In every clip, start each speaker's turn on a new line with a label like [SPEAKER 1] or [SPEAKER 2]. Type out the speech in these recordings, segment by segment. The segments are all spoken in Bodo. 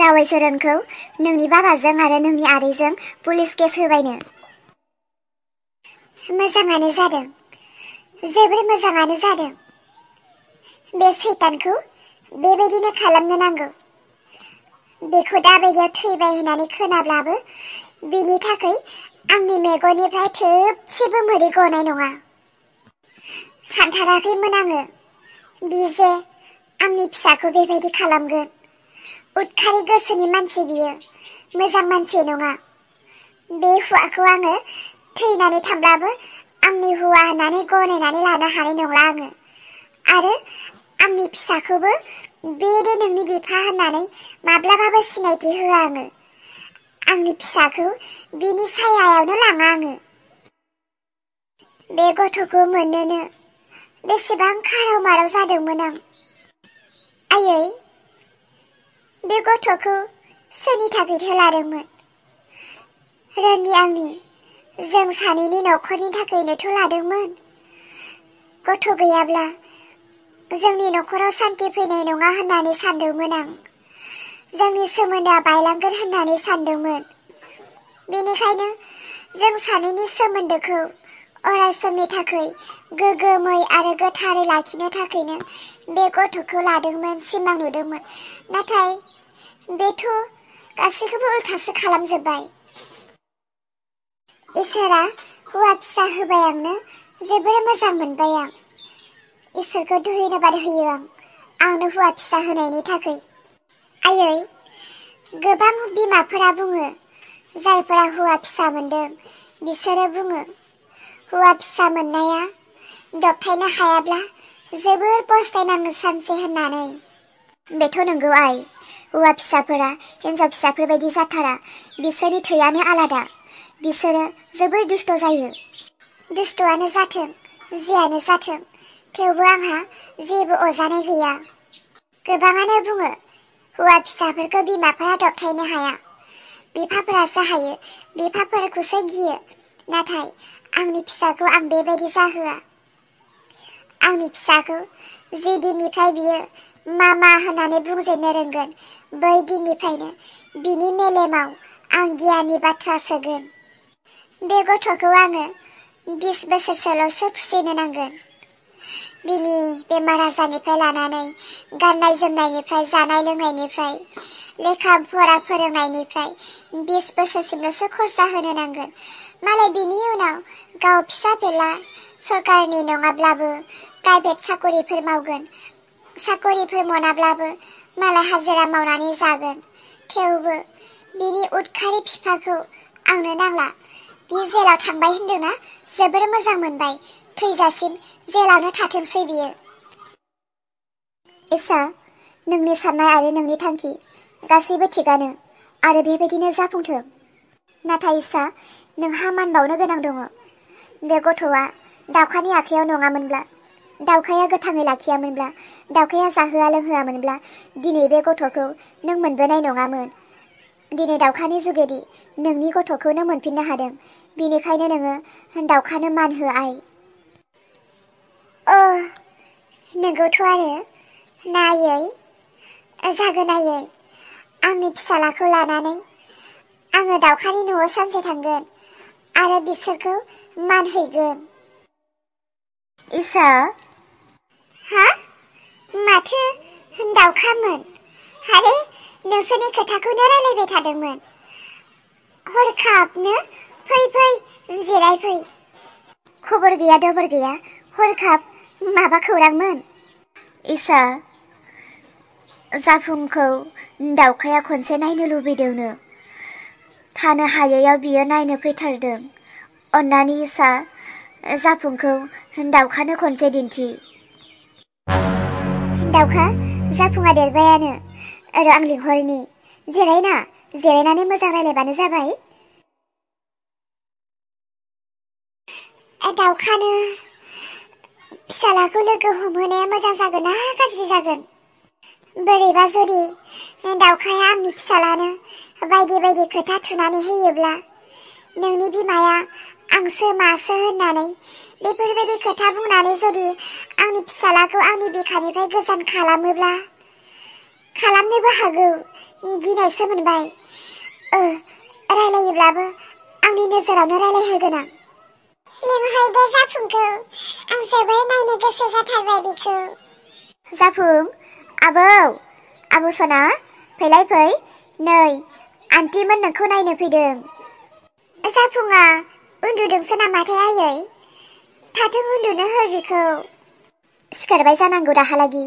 [SPEAKER 1] जावै सोरनखौ नोंनि बाबाजों आरो नोंनि आदैजों पुलिस केस होबायनो। मोजाङानो जादों, जोबोर मोजाङानो जादों। बे सैतानखौ बेबायदिनो खालामनो नांगौ। बेखौ दाबायदियाव थैबाय होननानै खोनाब्लाबो बिनि थाखाय आंनि मेगननिफ्राय थोबसेबो मोदै गनाय नङा। सानथाराखैमोन आङो बियो जे आंनि फिसाखौ बेबायदि खालामगोन। उदखारि गोसोनि मानसि बियो, मोजां मानसि नङा। बे हौवाखौ आङो थैनानै थांब्लाबो आंनि हौवा होननानै गनायनानै लानो हानाय नंला आङो। आरो आंनि फिसाखौबो बेनो नोंनि बिफा होननानै माब्लाबाबो सिनायथि होआ आङो। आंनि फिसाखौ बिनि सायायावनो लाङा आङो। बे गथ'खौ मोननोनो बेसेबां खाराव माराव जादोंमोन आं। आयै, बे गथ'खौ सोरनि थाखायथो लादोंमोन? रोनि आंनि, जों सानैनि न'खरनि थाखायनोथ' लादोंमोन। गथ' गैयाब्ला जोंनि न'खराव सान्थि फैनाय नङा होननानै सानदोंमोन आं। जोंनि सोमोन्दोआ बायलांगोन होननानै सानदोंमोन। बेनिखायनो जों सानैनि सोमोन्दोखौ अराय समनि थाखाय गोग्गोमै आरो गोथारै लाखिनो थाखायनो बे गथ'खौ लादोंमोन, सिमां नुदोंमोन। नाथाय बेथ' गासैखौबो उल्थासो खालामजोब्बाय। इसोरा हौवा फिसा होबाय आंनो, जोबोर मोजां मोनबाय आं। इसोरखौ धन्यबाद होयो आंनो हौवा फिसा होनायनि थाखाय। आयै, गोबां बिमाफोरा बुङो, जायफोरा हौवा फिसा मोनदों बिसोरो बुङो हौवा फिसा मोननाया दबथायनो हायाब्ला जोबोर फस्थायनाङो सानसे होननानै। बेथ' नंगौ आइ। हौवा फिसाफोरा हिन्जाव फिसाफोरबायदि जाथारा। बिसोरनि थैयानो आलादा। बिसोरो जोबोर दुस्त जायो। दुस्तआनो जाथों, जियानो जाथों, थेवबो आंहा जेबो अरजानाय गैया। गोबाङानो बुङो हौवा फिसाफोरखौ बिमाफोरा दबथायनो हाया। बिफाफोरासो हायो, बिफाफोरखौसो गियो। नाथाय आंनि फिसाखौ आं बेबायदि जाहोआ। आंनि फिसाखौ जि दिननिफ्राय बियो मामा होननानै बुंजेननो रोंगोन, बै दिननिफ्रायनो बिनि मेलेमाव आं गियाननि बाथ्रा सोगोन। बे गथ'खौ आङो 20 बोसोरसोल'सो फुसिनो नांगोन। बिनि बेमार आजारनिफ्राय लानानै गाननाय जोमनायनिफ्राय, जानाय लोंनायनिफ्राय, लेखा फरा फोरोंनायनिफ्राय 20 बोसोरसिमल'सो खरसा होनो नांगोन। मालाय बिनि उनाव गाव फिसा फेला सरकारनि नङाब्लाबो प्राइभेट साकरिफोर मावगोन। साकरिफोर मोनाब्लाबो मालाय हाजिरा मावनानै जागोन। थेवबो बिनि उदखारि बिफाखौ आंनो नांला। बि जेलाव थांबाय होनदोंना, जोबोर मोजां मोनबाय। थैजासिम जेलावनो थाथोंसै बियो। इसा, नोंनि साननाय आरो नोंनि थांखि गासैबो थिगानो आरो बेबायदिनो जाफुंथों। नाथाय इसा, नोंहा मान बावनो गोनां दङ। बे गथ'आ दावखानि आखायाव नङामोनब्ला, दावखाया गोथाङै लाखियामोनब्ला, दावखाया जाहोआ लोंहोआमोनब्ला दिनै बे गथ'खौ नों मोनबोनाय नङामोन। दिनै दावखानि जुगेदि नोंनि गथ'खौनो मोनफिननो हादों। बेनिखायनो नोङो दावखानो मान हो आइ। नोंगौथ' आरो नायै जागोन आयै। आंनि फिसालाखौ लानानै आङो दावखानि न'आव सानसे थांगोन आरो बिसोरखौ मान हैगोन। इसा, हा? माथो दावखामोन? आरे, नोंसोरनि खोथाखौनो रायलायबाय थादोंमोन। हरखाबनो फै जिरायफै। खबर गैया दबर गैया, हरखाब माबा खौरांमोन? इसा, जाफुंखौ दावखाया खनसे नायनो लुबैदोंनो। थानो हायैयाव बियो नायनो फैथारदों। अन्नानै इसा, जाफुंखौ दावखानो खनसे दिन्थि। दावखा, जाफुङा देरबायानो। आं लिंहरनि। जिरायनानै मोजां रायलायबानो जाबाय। दावखानो फिसालाखौ लोगो हमहोनाया मोजां जागोन ना गाज्रि जागोन? बोरैबा जुदि दावखाया आंनि फिसालानो बायदि खोथा थुनानै होयोब्ला, नोंनि बिमाया आंसो मासो होननानै बेफोरबायदि खोथा बुंनानै जुदि आंनि फिसालाखौ आंनि बिखानिफ्राय गोजान खालामोब्ला, खालामनोबो हागौ। गिनायसो मोनबाय। रायलायोब्लाबो आंनि नोजोरावनो रायलायहोगोन आं। लिंहरदो जाफुंखौ, आं जोबोर नायनो गोसो जाथारबाय बिखौ। जाफुं, आबौ सना, फैलाय फै, नै आन्टिमोन नोंखौ नायनो फैदों। जाफुङा उन्दुदोंसो नामाथाय आयै? थाथों उन्दुनो हो बिखौ। सिखारबाय जानांगौ दाहालागि,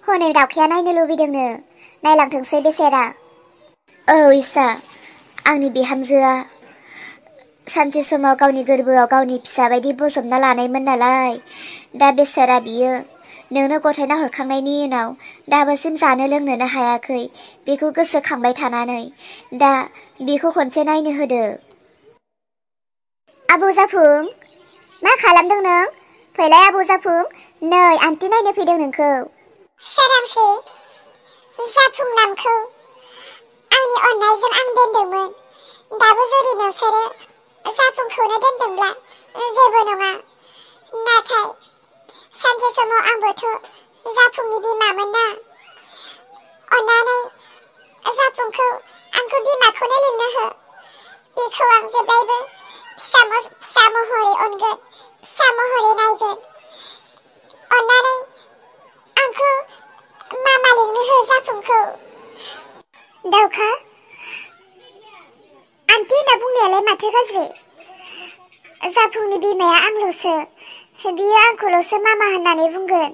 [SPEAKER 1] हनै दाउखाया नायनो लुबैदोंनो, नायलांथोंसै बेसेरा। औ इसा, आंनि बिहामजोआ सानसे समाव गावनि गोरबोआव गावनि फिसा बायदि बोजबना लानायमोन नालाय, दा बेसेरा बियो नोंनो गथायना हरखांनायनि उनाव दाबोसिम जानो लोंनोनो हायाखै, बेखौ गोसोखांबाय थानानै दा बेखौ खनसे नायनो होदो। आबौ जाफुं, मा खालामदों नों? फैलाय आबौ जाफुं, नै आन्टि नायनो फैदों नोंखौ। सोरांसि, जाफुं नामखौ आंनि अननायजों आं दोनदोंमोन, दाबो जुदि नोंसोरो जाफुंखौनो दोनदोंब्ला जेबो नङा, नाथाय सानसे समाव आंबोथ' जाफुंनि बिमामोन ना। अन्नानै जाफुंखौ आंखौ बिमाखौनो लिंनो हो, बेखौ आं जेब्लायबो फिसा महरै अनगोन, फिसा महरै नायगोन। अन्नानै आंखौ मामा लिंनो हो जाफुंखौ। दाउखा, आन्टि होनना बुंनायालाय माथो गाज्रि? जाफुंनि बिमाया आंल'सो, बियो आंखौल'सो मामा होननानै बुंगोन।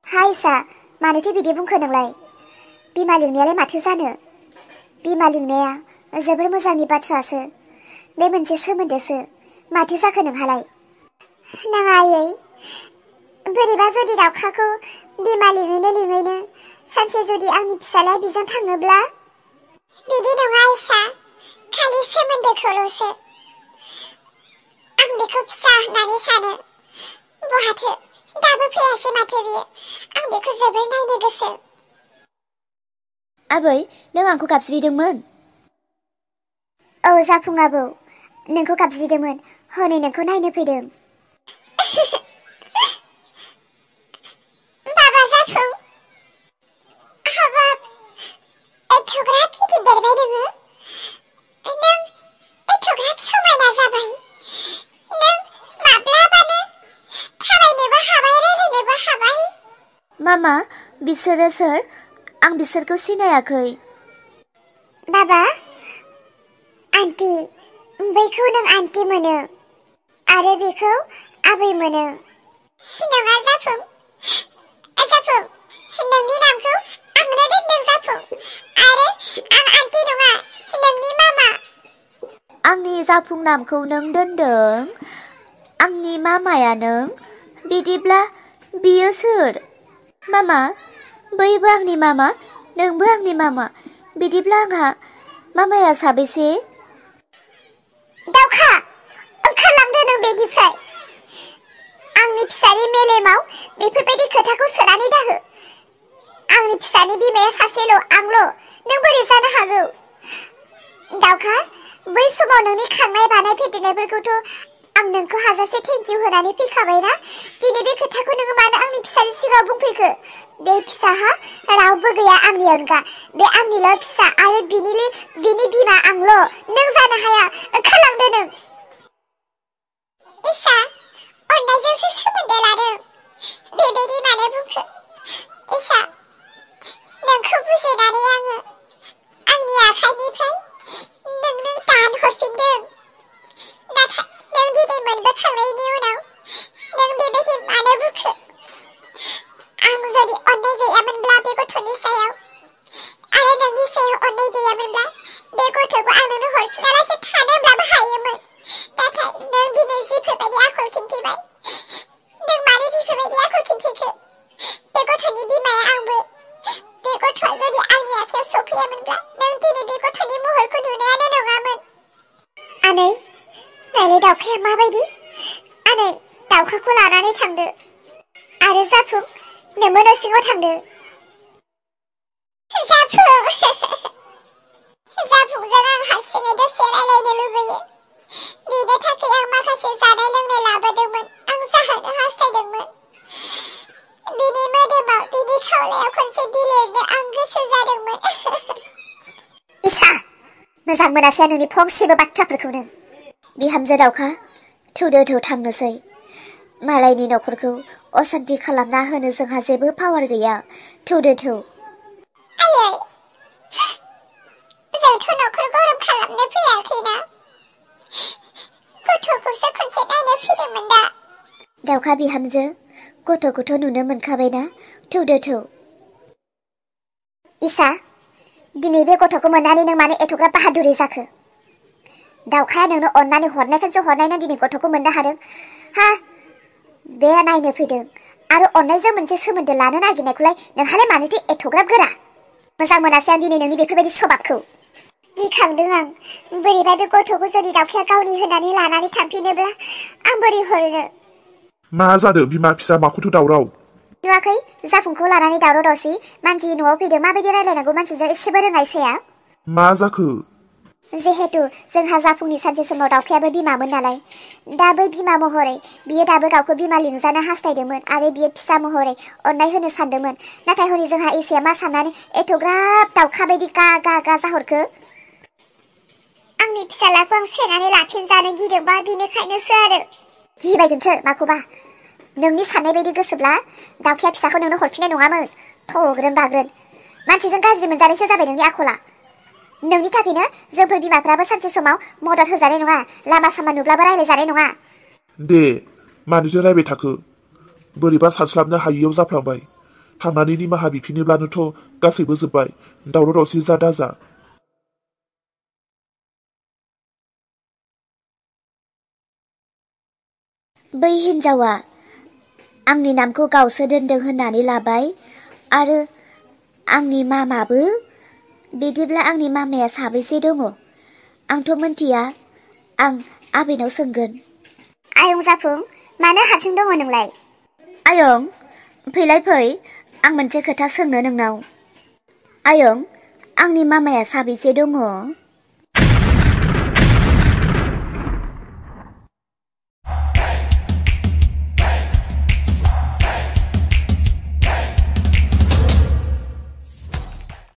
[SPEAKER 1] हाय सा, मानोथो बिदि बुंखो नोंलाय? बिमा लिंनायालाय माथो जानो? बिमा लिंनाया जोबोर मोजांनि बाथ्रासो, बे मोनसे सोमोन्दोसो, माथो जाखो नोंहालाय? नाङा आयै, बोरैबा जुदि दाउखाखौ बिमा लिङैनो सानसे जुदि आंनि फिसालाया बिजों थाङोब्ला? बिदि नङा इसा, खालि सोमोन्दोखौल'सो। आं बेखौ फिसा होननानै सानो। बहाथो दाबो फैयासै माथो बियो, आं बेखौ जोबोर नायनो गोसो। आबै, नों आंखौ गाबज्रिदोंमोन? औ जाफुं आबौ, नोंखौ गाबज्रिदोंमोन, हनै नोंखौ नायनो फैदों। बाबा जाफुं, हाबाब, एथ'ग्राब गिदिर देरबाय नोङो, नों एथ'ग्राब समायना जाबाय, नों माब्लाबानो थाबायनोबो हाबाय, रायलायनोबो हाबाय। मामा, बिसोरो सोर? आं बिसोरखौ सिनायाखै। बाबा, आन्टि, बैखौ नों आन्टि मोनो, आरो बेखौ आबै मोनो। नङा जाफुं, नोंनि नामखौ आंनो दोनदों जाफुं, आरो आं आन्टि नङा, नोंनि मामा। आंनि जाफुं नामखौ नों दोनदों? आंनि मामाया नों? बिदिब्ला बियो सोर? मामा, बैबो आंनि मामा, नोंबो आंनि मामा, बिदिब्ला आंहा मामाया साबेसे? दाउखा, ओंखारलांदो नों बेनिफ्राय। आंनि फिसानि मेलेमाव बेफोरबायदि खोथाखौ सोनानै दाहो। आंनि फिसानि बिमाया सासेल', आंल', नों बोरै जानो हागौ? दाउखा, बै समाव नोंनि खांनाय बानाय फेदेरनायफोरखौथ' आं नोंखौ हाजासे थेंकिउ होनानै फैखाबायना, दिनै बे खोथाखौ नोङो मानो आंनि फिसानि सिगाङाव बुंफैखो? बे फिसाहा रावबो गैया आंनि अनगा, बे आंनिल' फिसा, आरो बिनि बिमा आंल', नों जानो हाया, ओंखारलांदो नों। इसा, अननायजोंसो सोमोन्दो लादों, बेबायदि मानो बुंखो? इसा, नोंखौ बुजिनानै आङो आंनि आखाइनिफ्राय नोंनो दान हरफिनदों, नाथाय नों दिनै मोनबोखांनायनि उनाव नों बेबायदि मानो बुंखो? आं जुदि अननाय गैयामोनब्ला बे गथ'नि सायाव, आरो नोंनि सायाव अननाय गैयामोनब्ला बे गथ'खौ आं नोंनो हरफिनालासे थानोब्लाबो हायोमोन, नाथाय नों दिनै जिफोरबायदि आखल खिन्थिबाय, नों मानो बेफोरबायदि आखल खिन्थिखो? बे गथ'नि बिमाया आंबो, बे गथ'आ जुदि आंनि आखायाव सफैयामोनब्ला नों दिनै बे गथ'नि महरखौ नुनायानो नङामोन। आनै, नायलाय दाउखाया माबायदि? आनै, दाउखाखौ लानानै थांदो, आरो जाफुं, नोंबो न' सिङाव थांदो। जाफुंजों आं हारसिङै दसे रायलायनो लुबैयो, बेनि थाखाय आं माखासे जानाय लोंनाय लाबोदोंमोन, आं जाहोनो हास्थायदोंमोन। बिनि मोदोमाव, बिनि खावलायाव खनसे बिलिरनो आं गोसो जादोंमोन। मोजां मोनासै नोंनि फंसेबो बाथ्राफोरखौनो। बिहामजो दावखा, थौदो थौ थांनोसै। मालायनि न'खरखौ असान्ति खालामना होनो जोंहा जेबो पावार गैया। थौदो थौ।
[SPEAKER 2] आयै, जोंथ' न'खर गरम खालामनो फैयाखैना। गथ'खौसो खनसे नायनो फैदोंमोन दा।
[SPEAKER 1] दावखा बिहामजो, गथ'खौथ' नुनो मोनखाबायना। थौदो थौ। इसा, दिनै बे गथ'खौ मोननानै नों मानो एथ'ग्राब बाहादुरि जाखो? दावखाया नोंनो अननानै हरनायखायसो हरनायनो दिनै गथ'खौ मोननो हादों। हा, बे नायनो फैदों आरो अननायजों मोनसे सोमोन्दो लानो नागिरनायखौलाय नोंहालाय मानोथो एथ'ग्राब गोरा? मोजां मोनासै आं दिनै नोंनि बेफोरबायदि स्वभाबखौ।
[SPEAKER 2] गिखांदों आं। बोरैबा बे गथ'खौ जुदि दावखाया गावनि होनानै लानानै थांफिनोब्ला आं बोरै हरनो?
[SPEAKER 3] मा जादों बिमा फिसा माखौथो दावराव?
[SPEAKER 1] नुवाखै जाफुंखौ लानानै दावराव दावसि? मानसि न'आव फैदों माबायदि रायलायनांगौ मानसिजों एसेबो रोङा इसाया।
[SPEAKER 3] मा जाखो?
[SPEAKER 1] जिहेतु जोंहा जाफुंनि सानसे समाव दावखायाबो बिमामोन नालाय, दा बै बिमा महरै बियो दाबो गावखौ बिमा लिंजानो हास्थायदोंमोन आरो बियो फिसा महरै अननाय होनो सानदोंमोन। नाथाय हनै जोंहा इसाया मा साननानै एथ'ग्राब दावखा बायदि गा गा गा जाहरखो?
[SPEAKER 2] आंनि फिसालाखौ आं सेनानै लाफिनजानो गिदोंबा बेनिखायनोसो आरो।
[SPEAKER 1] गिबायगोनसो माखौबा। नोंनि साननाय बायदि गोसोब्ला दावखाया फिसाखौ नोंनो हरफिननाय नङामोन। थग्रोन बाग्रोन। मानसिजों गाज्रि मोनजानायसो जाबाय नोंनि आखला। नोंनि थाखायनो जोंफोर बिमाफ्राबो सानसे समाव मदद होजानाय नङा, लामा सामा नुब्लाबो रायलायजानाय नङा।
[SPEAKER 3] दे, मानोथो रायबाय थाखो? बोरैबा सानस्लाबनो हायियाव जाफ्लांबाय। थांनानै निमाहा बिफिनोब्लानोथ' गासैबो जोब्बाय। दावराव दावसि जा दाजा।
[SPEAKER 1] बै हिन्जावा आंनि नामखौ गावसो दोनदों होननानै लाबाय आरो आंनि मामाबो। बिदिब्ला आंनि मामाया साबैसे दङ? आंथ' मोनथिया। आं आबैनाव सोंगोन।
[SPEAKER 2] आयं जाफुं, मानो हारसिं दङ नोंलाय?
[SPEAKER 1] आयं, फैलाय फै, आं मोनसे खोथा सोंनो नोंनाव। आयं, आंनि मामाया साबैसे दङ?